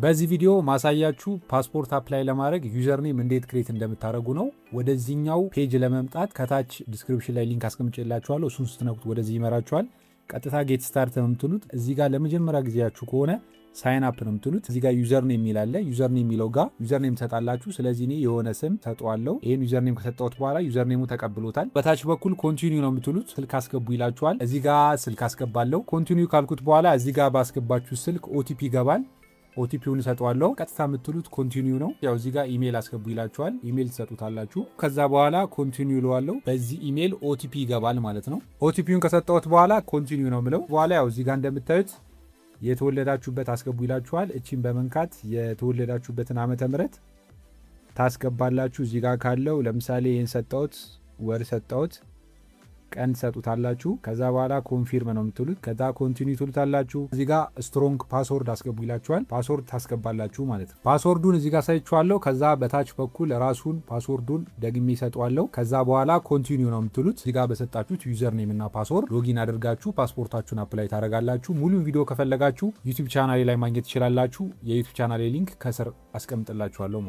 በዚህ ቪዲዮ ማሳያችሁ ፓስፖርት apply ለማድረግ username እንዴት create እንደምታደርጉ ነው። ወደዚህኛው page ለመምጣት ከታች description ላይ link አስቀምጬላችኋለሁ። እሱን ስትነኩት ወደዚህ ይመራችኋል። ቀጥታ get start ነው የምትሉት። እዚህ ጋር ለመጀመሪያ ጊዜያችሁ ከሆነ sign up ነው የምትሉት። እዚህ ጋር username የሚል አለ። Username የሚለው ጋር username ትሰጣላችሁ። ስለዚህ እኔ የሆነ ስም ሰጠዋለሁ። ይህን username ከሰጠሁት በኋላ username ኡ ተቀብሎታል። በታች በኩል continue ነው የምትሉት። ስልክ አስገቡ ይላችኋል። እዚህ ጋር ስልክ አስገባለሁ። Continue ካልኩት በኋላ እዚህ ጋር ባስገባችሁ ስልክ OTP ይገባል። OTP ውን እሰጠዋለሁ። ቀጥታ የምትሉት continue ነው። ያው እዚህ ጋር ኢሜይል አስገቡ ይላችኋል። ኢሜይል ትሰጡታላችሁ። ከዛ በኋላ continue እለዋለሁ። በዚህ email OTP ይገባል ማለት ነው። OTP ውን ከሰጠሁት በኋላ continue ነው የምለው። በኋላ ያው እዚህ ጋር እንደምታዩት የተወለዳችሁበት አስገቡ ይላችኋል። እቺን በመንካት የተወለዳችሁበትን ዓመተ ምህረት ታስገባላችሁ። እዚህ ጋር ካለው ለምሳሌ ይህን ሰጠሁት፣ ወር ሰጠሁት፣ ቀን ትሰጡታላችሁ። ከዛ በኋላ confirm ነው የምትሉት። ከዛ continue ትሉታላችሁ። እዚህ ጋር strong password አስገቡ ይላችኋል። Password ታስገባላችሁ ማለት ነው። Password ኡን እዚህ ጋር ሰጥቼዋለሁ። ከዛ በታች በኩል ራሱን password ኡን ደግሜ እሰጠዋለሁ። ከዛ በኋላ continue ነው የምትሉት። እዚህ ጋር በሰጣችሁት username እና password login አድርጋችሁ ፓስፖርታችሁን apply ታደርጋላችሁ። ሙሉን ቪዲዮ ከፈለጋችሁ YouTube ቻናሌ ላይ ማግኘት ትችላላችሁ። የ YouTube ቻናሌ link ከስር አስቀምጥላችኋለሁ።